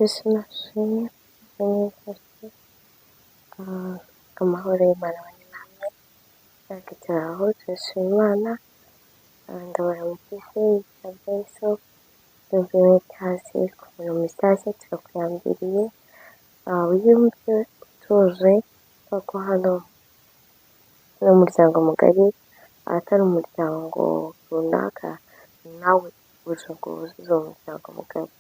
Yesu nashimwe, amahoro y'Imana abane namwe, natwe turi aho turashima Imana, ndabaramukije izina rya Yesu, tuguhaye ikaze ku muntu mushyashya turakwakiriye, wiyumve utuje kuko hano ni umuryango mugari, atari umuryango runaka, nawe uje ngo wuzuze uwo muryango mugari,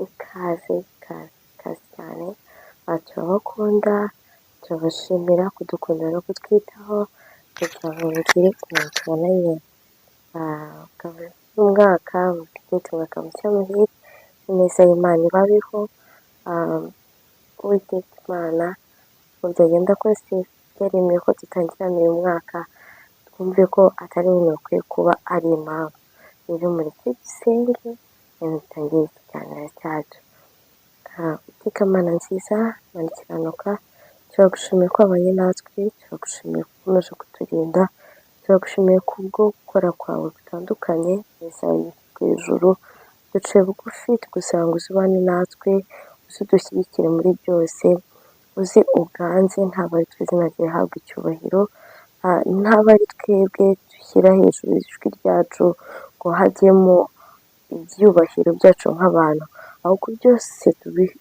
ikaze ikaze ikaze cyane, turabakunda, turabashimira kudukunda no kutwitaho, kugira ngo mugire umuntu tubonanye umwaka, mufite umwaka mushya muhire, ineza y'Imana ibabeho, Uwiteka Imana uko byagenda kose yaremeye ko dutangirana uyu mwaka, twumve ko atari ibintu bikwiye kuba ari impamvu. Rero mureke dusenge hanyuma dutangire ikiganiro cyacu. Uwiteka Mana nziza, Mana ikiranuka, turagushimiye ko wabanye natwe, turagushimiye ko ukomeje kuturinda, turagushimiye kubwo gukora kwawe gutandukanye, ineza yawe ku ijuru, duciye bugufi tugusaba ngo uze ubane natwe, uze udushyigikire muri byose, uze uganze, ntabwo ari twe izina ryawe rihabwa icyubahiro, ntabwo ari twebwe dushyira hejuru ijwi ryacu ngo hajyemo ibyubahiro byacu nk'abantu, ahubwo byose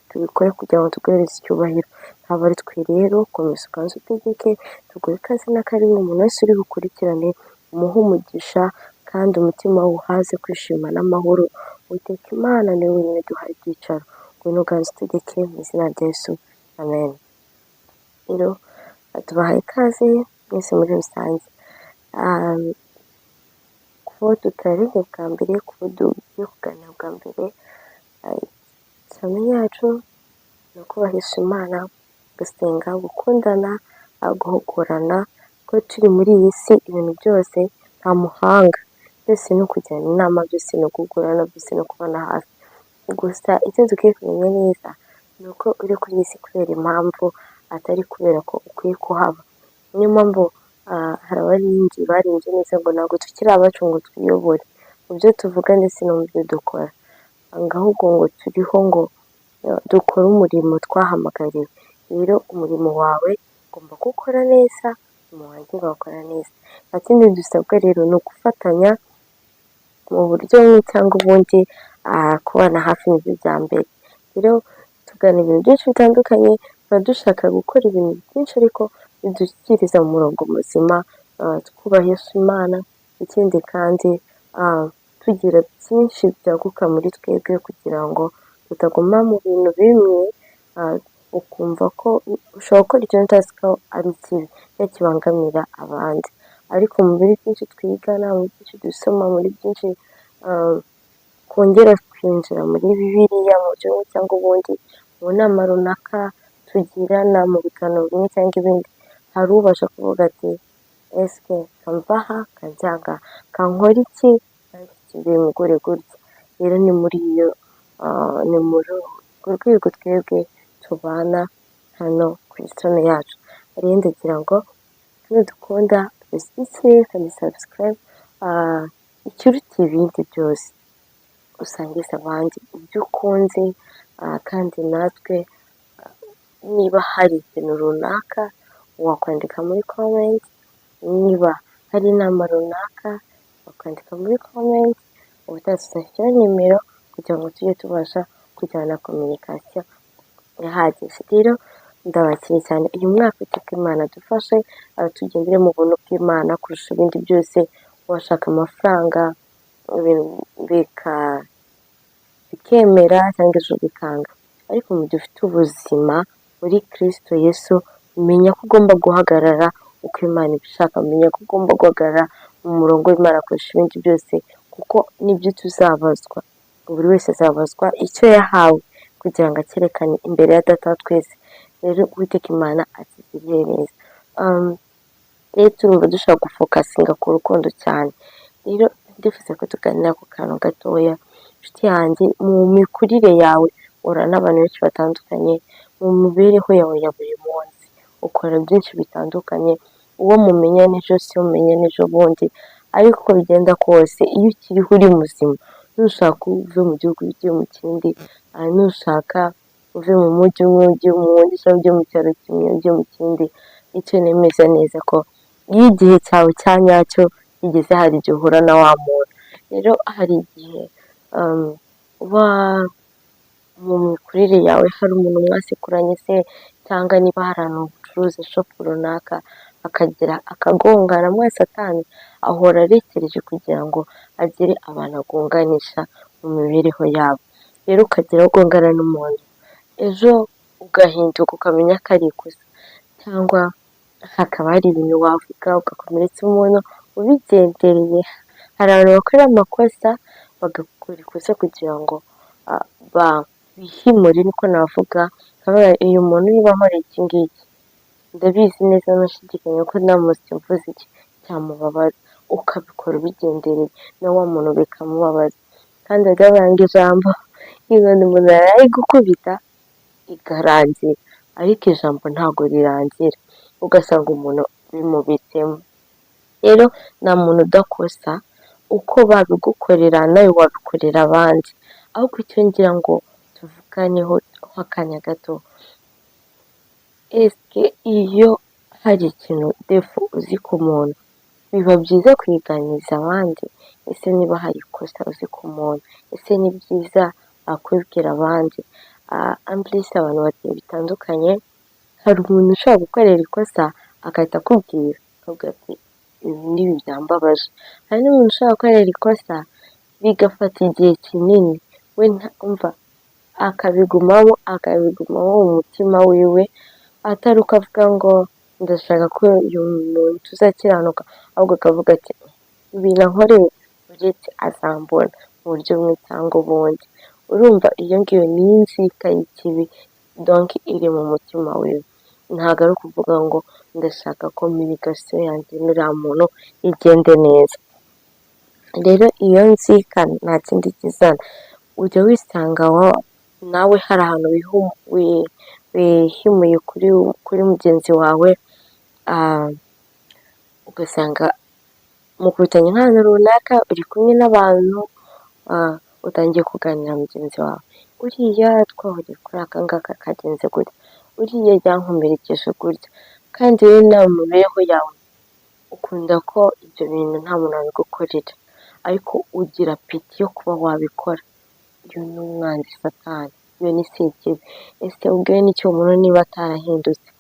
tubikore kugira ngo tuguhereze icyubahiro. Ntabwo ari twe rero, komeza uganze utegeke, tuguhe ikaze na karibu, umuntu wese uri bukurikirane umuhe umugisha kandi umutima we uhaze kwishima n'amahoro. Uwiteka Imana niwe wenyine duhaye ibyicaro, ngwino uganze utegeke mu izina rya Yesu, amen. Rero tubahaye ikaze mwese muri rusange. Kuba tutaramenye bwa mbere, kuba tugiye kuganira bwa mbere, channel yacu ni ukubahisha Imana, gusenga, gukundana, guhugurana, ko turi muri iyi si ibintu byose nta muhanga, byose ni ukujyana inama, byose ni uguhugurana, byose ni ukubana hafi. Gusa icyo dukwiye kumenya neza ni uko uri kuri iyi si kubera impamvu, atari kubera ko ukwiye kuhaba. Niyo mpamvu hari abaririmbyi baririmbye neza ngo ntabwo tukiri abacu ngo twiyobore mu byo tuvuga ndetse no mu byo dukora, ahubwo ngo turiho ngo dukore umurimo twahamagariwe. Rero umurimo wawe ugomba kuwukora neza, umurimo wanjye nkawukora neza. Nta kindi dusabwa rero ni ugufatanya mu buryo bumwe cyangwa ubundi, kubana hafi nibyo bya mbere. Rero tugana ibintu byinshi bitandukanye, tuba dushaka gukora ibintu byinshi ariko bidushyikiriza mu murongo muzima, twubahisha Imana, ikindi kandi tugira byinshi byaguka muri twebwe kugira ngo tutaguma mu bintu bimwe, ukumva ko ushobora gukora ikintu utazi ko ari kibi cyangwa kibangamira abandi. Ariko muri byinshi twigana, muri byinshi dusoma, muri byinshi twongera twinjira muri Bibiliya mu buryo bumwe cyangwa ubundi, mu nama runaka tugirana, mu biganiro bimwe cyangwa ibindi, hari ubasha kuvuga ati: "Esike mva aha njya aha, nkore iki bimugore gutya?" Rero ni muri iyo ni muri urwo rwego twebwe tubana hano kuri channel yacu. Rero ndagira ngo nudukunda dushyigikire kandi subscribe, ikiruta ibindi byose usangize abandi ibyo ukunze, kandi natwe niba hari ikintu runaka wakwandika muri comment, niba hari inama runaka wakwandika muri comment, ubutaha tuzashyiraho nimero kugira ngo tujye tubasha kugirana communication ihagije. Rero ndabakiriye cyane, uyu mwaka Uwiteka Imana adufashe tugendere mu buntu bw'Imana kurusha ibindi byose. Washaka amafaranga bikemera cyangwa ejo bikanga, ariko mu gihe ufite ubuzima muri Kristo Yesu, menya ko ugomba guhagarara uko Imana ibishaka, menya ko ugomba guhagarara mu murongo w'Imana kurusha ibindi byose, kuko nibyo tuzabazwa. Buri wese azabazwa icyo yahawe kugira ngo acyerekane imbere ya Data wa twese. Rero Uwiteka Imana atugirire neza. Rero turumva dushobora gufocusinga ku rukundo cyane. Rero ndifuza ko tuganira ku kantu gatoya. Inshuti yanjye, mu mikurire yawe uhura n'abantu benshi batandukanye, mu mibereho yawe ya buri munsi ukora byinshi bitandukanye, uwo mumenya n'ejo si we mumenya n'ejo bundi, ariko uko bigenda kose iyo ukiriho uri muzima Nushaka uve mu gihugu ujye mu kindi, nushaka uve mu mujyi umwe ujye mu wundi, cyangwa ujye mu cyaro kimwe ujye mu kindi, icyo nemeza neza ko iyo igihe cyawe cya nyacyo kigeze, hari igihe uhura na wa muntu. Rero hari igihe uba mu mikurire yawe hari umuntu mwasekuranye se, cyangwa niba hari ahantu ucuruza shop runaka, akagira akagongana mwese, Satani ahora arekereje kugira ngo agire abantu agonganisha mu mibereho yabo. Rero ukagera aho ugongana n'umuntu, ejo ugahinduka ukamenya ko ari ikosa, cyangwa hakaba hari ibintu wavuga ugakomeretsa umuntu ubigendereye. Hari abantu bakora amakosa, bagakora ikosa kugira ngo bihimure, niko navuga. Uyu muntu niba ankoreye iki ngiki, ndabizi neza ntashidikanya ko ndamutse mvuze iki cyamubabaza, ukabikora ubigendereye, na wa muntu bikamubabaza. Kandi bajya bavuga ijambo, inkoni umuntu yarayigukubita ikarangira, ariko ijambo ntabwo rirangira, ugasanga umuntu bimubitsemo. Rero nta muntu udakosa, uko babigukorera nawe wabikorera abandi. Ahubwo icyo ngira ngo tuvuganeho akanya gato, ese iyo hari ikintu, défaut uzi ku muntu, biba byiza kuyiganiriza abandi? Ese niba hari ikosa uzi ku muntu, ese ni byiza kubibwira abandi? En plus abantu bateye bitandukanye, hari umuntu ushobora gukorera ikosa agahita akubwira, akavuga ati: "Ibi n'ibi byambabaje." Hari n'umuntu ushobora gukorera ikosa bigafata igihe kinini, we umva akabigumamo, akabigumamo mu mutima wiwe, atari uko avuga ngo ndashaka ko uyu muntu tuzakiranuka, ahubwo akavuga ati: "Ibintu ankoreye uretse azambona mu buryo bumwe cyangwa ubundi." Urumva iyo ngiyo ni inzika y'ikibi, donc iri mu mutima wiwe. Ntabwo ari ukuvuga ngo ndashaka communication yanjye n'uriya muntu igende neza. Rero iyo nzika nta kindi kizana, ujya wisanga nawe hari ahantu wihimuye kuri mugenzi wawe, ugasanga mukubitanye nk'ahantu runaka, uri kumwe n'abantu, utangiye kuganira na mugenzi wawe: "Uriya twahuriye kuri aka ngaka kagenze gutya, uriya yankomerekeje gutya." Kandi rero nawe mu mibereho yawe ukunda ko ibyo bintu nta muntu wabigukorera, ariko ugira appétit yo kuba wabikora. Uyu ni umwanzi Satani, iyo ni sekibi. Ese ubwiwe n'iki uwo muntu niba atarahindutse?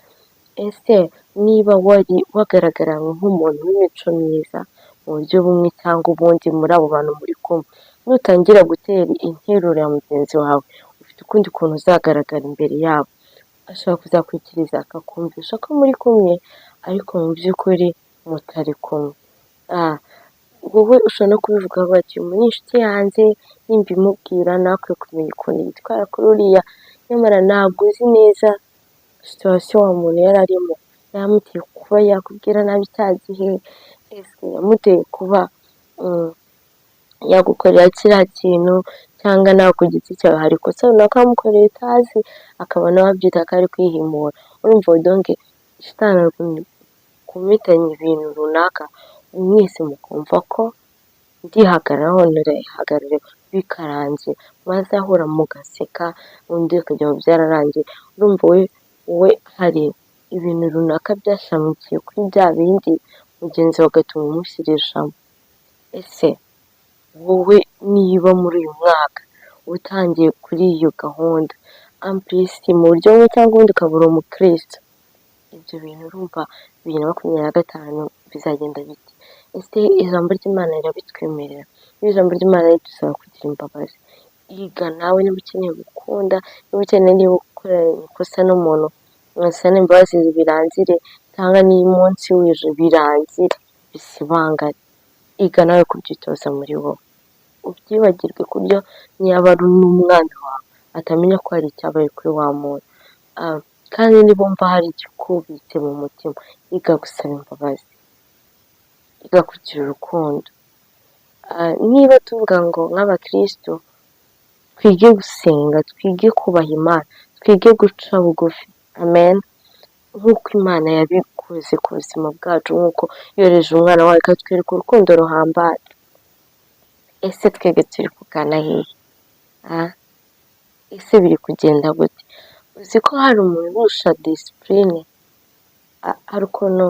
Ese niba wari wagaragara nk'umuntu w'imico myiza mu buryo bumwe cyangwa ubundi muri abo bantu muri kumwe, nutangira gutera interuro ya mugenzi wawe, ufite ukundi kuntu uzagaragara imbere yabo. Ashobora kuzakwikiriza akakumvisha ko muri kumwe, ariko mu by'ukuri mutari kumwe. Wowe ushobora no kubivuga bati: "Uyu ni inshuti yanjye, nimbimubwira nawe akwiye kumenya ukuntu yitwara kuri uriya." Nyamara ntabwo uzi neza situation wa muntu yari arimo, yamuteye kuba yakubwira nabi cya gihe, ese yamuteye kuba yagukorera kiriya kintu, cyangwa nawe ku giti cyawe hari ikosa runaka wamukoreye utazi, akaba nawe abyita ko ari kwihimura. Urumva, donc shitani ari kumitanya ibintu runaka, mwese mukumva ko ndihagararaho nturihagarare, bikarangira mwazahura mugaseka, undi akajya aho byararangiye. Urumva we hari ibintu runaka byashamikiye kuri bya bindi, mugenzi wawe agatuma umushyirishamo. Ese wowe niba muri uyu mwaka utangiye kuri iyo gahunda, en plus mu buryo bumwe cyangwa ubundi ukaba uri umukristo, ibyo bintu urumva 2025 bizagenda bite? Ese ijambo ry'Imana rirabitwemerera? Niba ijambo ry'Imana ridusaba kugira imbabazi, iga nawe niba ukeneye gukunda, niba ukeneye, niba ukoranye ikosa n'umuntu, mwasabane imbabazi birangire, cyangwa niba umunsi w'ejo birangire bisibangane. Iga nawe kubyitoza muri wowe, ubyibagirwe ku buryo niba ari n'umwana wawe atamenya ko hari icyabaye kuri wa muntu. Kandi niba wumva hari ikikubitse mu mutima, iga gusaba imbabazi, iga kugira urukundo. Niba tuvuga ngo nk'abakristo twige gusenga, twige kubaha Imana, twige guca bugufi, amen, nk'uko Imana yabikoze ku buzima bwacu, nk'uko yohereje umwana wayo ikatwereka urukundo ruhambaye. Ese twebwe turi kugana hehe? Ah, ese biri kugenda gute? Uzi ko hari umuntu urusha discipline? Hari ukuntu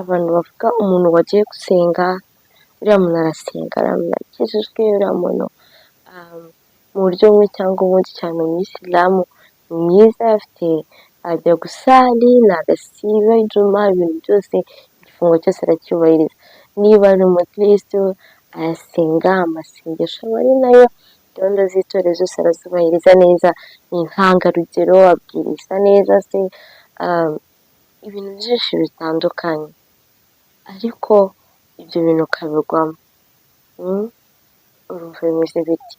abantu bavuga umuntu wagiye gusenga, uriya muntu arasenga, uriya muntu arakijijwe, uriya muntu mu buryo bumwe cyangwa ubundi, cyane umuyisilamu ni mwiza, afite, ajya gusali, ntabwo asiba ijuma, ibintu byose, igifungo cyose aracyubahiriza. Niba ari umukirisitu arasenga, amasengesho aba ari nayo, gahunda z'itorero zose arazubahiriza neza, ni intangarugero, abwiriza neza se, ibintu byinshi bitandukanye, ariko ibyo bintu ukabigwamo, urumva bimeze bite?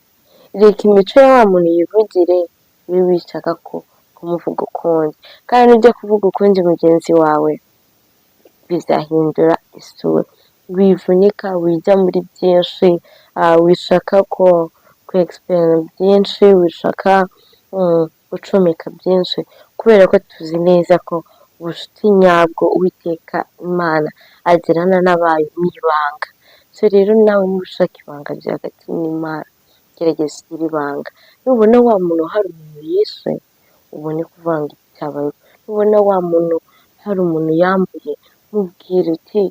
Reka imico ya wa muntu yivugire, niba wishaka ko kumuvuga ukundi, kandi nujya kuvuga ukundi mugenzi wawe bizahindura isura. Wivunika, wijya muri byinshi, wishaka ko ku explaina byinshi, wishaka gucomeka byinshi, kubera ko tuzi neza ko ubucuti nyabwo Uwiteka Imana agirana n'abayo ni ibanga. So rero nawe niba ushaka ibanga rya hagati n'Imana, gerageza ugire ibanga. Nubona wa muntu hari umuntu yishe, ubone kuvuga ngo iki cyabayeho. Nubona wa muntu hari umuntu yambuye, mubwire uti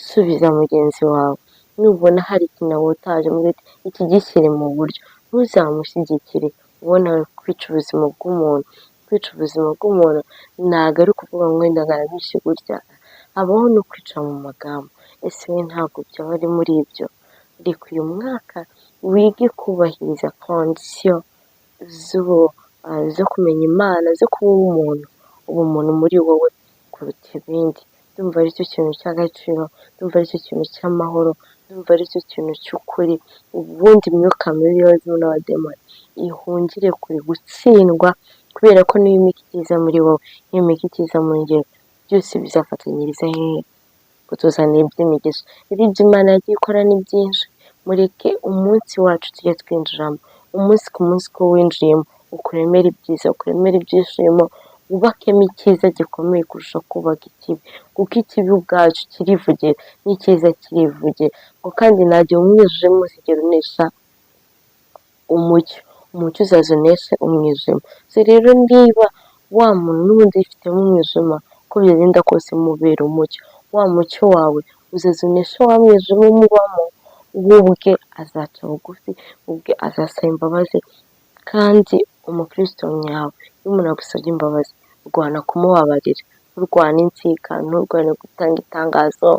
subiza mugenzi wawe. Nubona hari ikintu wutaje, mubwire uti iki gishyire mu buryo. Ntuzamushyigikire ubona kwica ubuzima bw'umuntu. Kwica ubuzima bw'umuntu ntabwo ari ukuvuga ngo wenda ngo aramwishe gutya, habaho no kwica mu magambo. Ese we ntabwo byaba ari muri ibyo? Reka uyu mwaka wige kubahiriza condition zo kumenya Imana, zo kuba umuntu, ubumuntu muri wowe kuruta ibindi. Ndumva aricyo kintu cy'agaciro, ndumva aricyo kintu cy'amahoro, ndumva aricyo kintu cy'ukuri. Ubundi imyuka mibi y'abazimu n'abadayimoni ihungire kure gutsindwa, kubera ko niwimika icyiza muri wowe, niwimika icyiza muri njyewe, byose bizafatanyiriza hehe? Kutuzanira iby'imigisha. Rero ibyo Imana yagiye ikora ni byinshi, mureke umunsi wacu tujye twinjiramo, umunsi ku munsi uko winjiyemo ukuremere ibyiza, ukuremere ibyishimo, wubakemo icyiza gikomeye kurusha kubaka ikibi, kuko ikibi ubwacyo kirivugira n'icyiza kirivugira, ngo kandi nta gihe umwijima uzigera unesha umucyo, umucyo uzaza uneshe umwijima. So rero niba wa muntu n'ubundi yifitemo umwijima, uko byagenda kose mubera umucyo, wa mucyo wawe uzaza uneshe wa mwijima umubamo, we ubwe azaca bugufi, ubwe azasaba imbabazi, kandi umukristo nyawe iyo umuntu agusabye imbabazi urwana kumubabarira, nturwane inzika, nturwane gutanga itangazo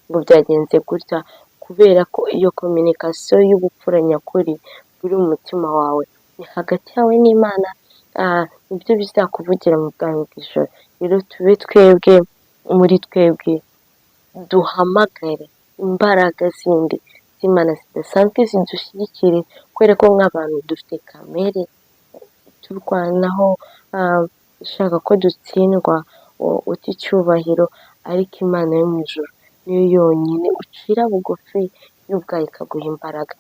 ngo byagenze gutya, kubera ko iyo communication y'ubupfura nyakuri buri mu mutima wawe ni hagati yawe n'Imana, nibyo bizakuvugira mu bwami bw'ijuru. Rero tube twebwe muri twebwe duhamagare imbaraga zindi z'Imana zidasanzwe zidushyigikire, kubera ko nk'abantu dufite kamere iturwanaho, ishaka ko dutsindwa, uta icyubahiro, ariko Imana yo mu ijuru niyo yonyine ucira bugufi, yo ubwayo ikaguha imbaraga.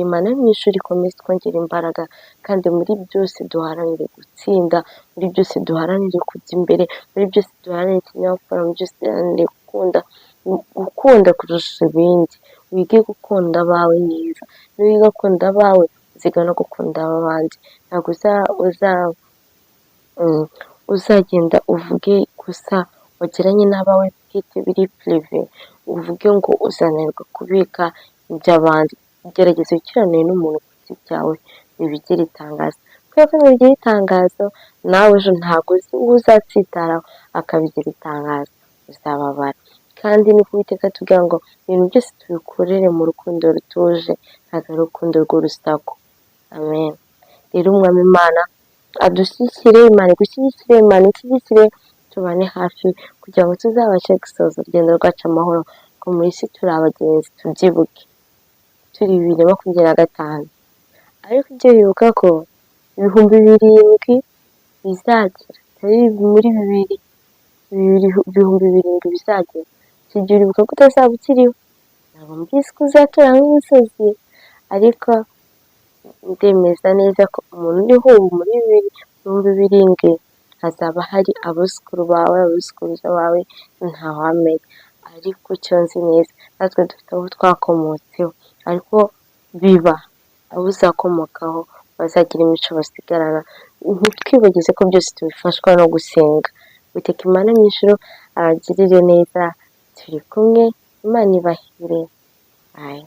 Imana yo mu ijuru ikomeze itwongere imbaraga, kandi muri byose duharanire gutsinda, muri byose duharanire kujya imbere, muri byose duharanire ikinyabupfura, muri byose duharanire gukunda, gukunda kurusha ibindi. Wige gukunda abawe neza, niwiga gukunda abawe uziga no gukunda ab'abandi, ntabwo uzagenda uvuge gusa wagiranye n'abawe bwite biri privé, uvuge ngo uzananirwa kubika iby'abandi. Gerageza wikiranire n'umuntu ku giti cyawe, wibigire itangazo, kubera ko nubigira itangazo nawe ejo ntabwo uzi uwo uzatsitaraho akabigira itangazo, uzababara. Kandi niko Uwiteka atubwira ngo ibintu byose tubikorere mu rukundo rutuje, ntabwo ari urukundo rw'urusaku. Amen. Rero Umwami Imana adushyigikire, Imana igushyigikire, Imana inshyigikire, tubane hafi kugira ngo tuzabashe gusoza urugendo rwacu amahoro, ko mu isi turi abagenzi, tubyibuke. Turi 2025, ariko ujye wibuka ko 7000 bizagera, atari muri bibiri, 7000 bizagera, icyo gihe uribuka ko utazaba ukiriho. Ntabwo mbizi ko uzatura nk'umusozi, ariko ndemeza neza ko umuntu uriho ubu muri 7000 hazaba hari abuzukuru bawe, abuzukuruza bawe, ntawamenya. Ariko icyo nzi neza, natwe dufite abo twakomotseho, ariko biba abo uzakomokaho bazagira imico basigarana. Ntitwibagize ko byose tubifashwa no gusenga. Uwiteka Imana mu ijuru abagirire neza, turi kumwe, Imana ibahire, bye.